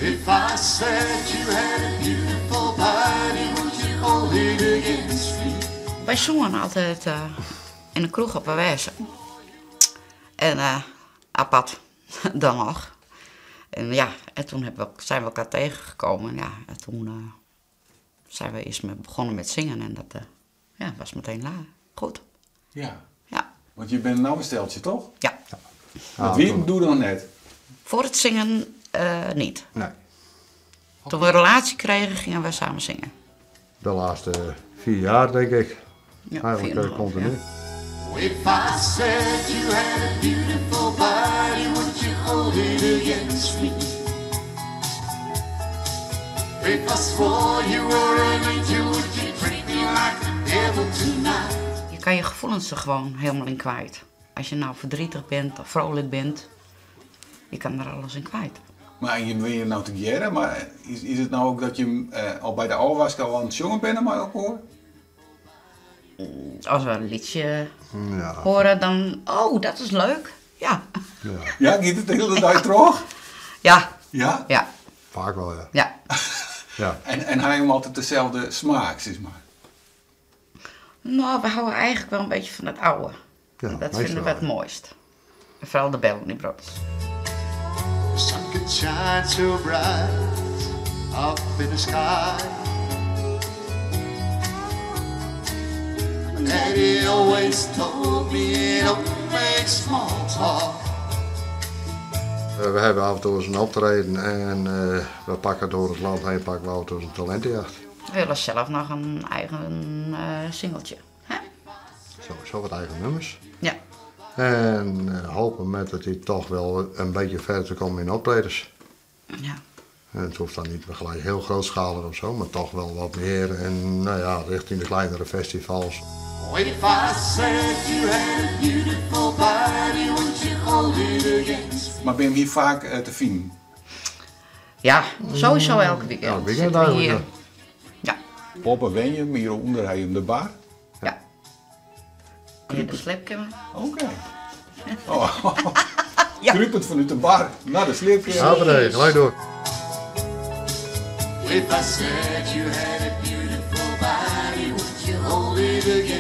If I said you had a beautiful body, would you hold it against me? Wy songen altyd yn de kroech op 'e Wêze. En apart dan noch. En ja, en toen hebben we, zijn we elkaar tegengekomen. Ja, en toen zijn we eerst begonnen met zingen en dat ja, was meteen goed. Ja. Ja. Want je bent nou in steltsje, toch? Ja. Dat wie doe dan net? Voor het zingen niet. Nee. Toen we een relatie kregen, gingen we samen zingen. De laatste 4 jaar, denk ik. Ja, Eigenlijk 4,5, continu. ja. If I said you had a beautiful body, would you hold it against me? If I swore you were an angel, would you treat me like the devil tonight? Je kan je gevoelens er gewoon helemaal in kwijt. Als je nou verdrietig bent of vrolijk bent, je kan er alles in kwijt. Maar je wil je nou te jaren, maar is het nou ook dat je al bij de afwas al aan het zongen bent, maar ook hoor? Als we een liedje horen, dan, oh, dat is leuk. Ja. Ja. Ja, gaat het de hele dag terug? Ja. Ja? Ja. Vaak wel, ja. Ja. Ja. En hij heeft altijd dezelfde smaak, zeg maar. Nou, we houden eigenlijk wel een beetje van het oude. Ja, Dat meestal vinden we het wel. mooist. En vooral de Bellamy Brothers. The sun could shine so bright up in the sky. Daddy always told me don't make small talk. We hebben af en toe eens een optreden en we pakken door het land heen pakken we af en toe eens een talentenjacht. We willen zelf nog een eigen singeltje. Hè? Sowieso wat eigen nummers. Ja. En hopen met dat hij toch wel een beetje verder te komen in optredens. Ja. En het hoeft dan niet gelijk heel grootschalig of zo, maar toch wel wat meer. En nou ja, richting de kleinere festivals. If I said you had a beautiful body, would you hold it against Maar ben je hier vaak te vinden? Ja, sowieso elke weekend. Elk weekend Zitten we eigenlijk, hier. Ja. Poppen wen je, hieronder hij in de bar. Ja. Hier de slaapkamer. Oké. Oh. Ja. Kruipend vanuit de bar naar de slaapkamer. Ja, nee, gelijk door. If I said you had a beautiful body, would you hold it against me?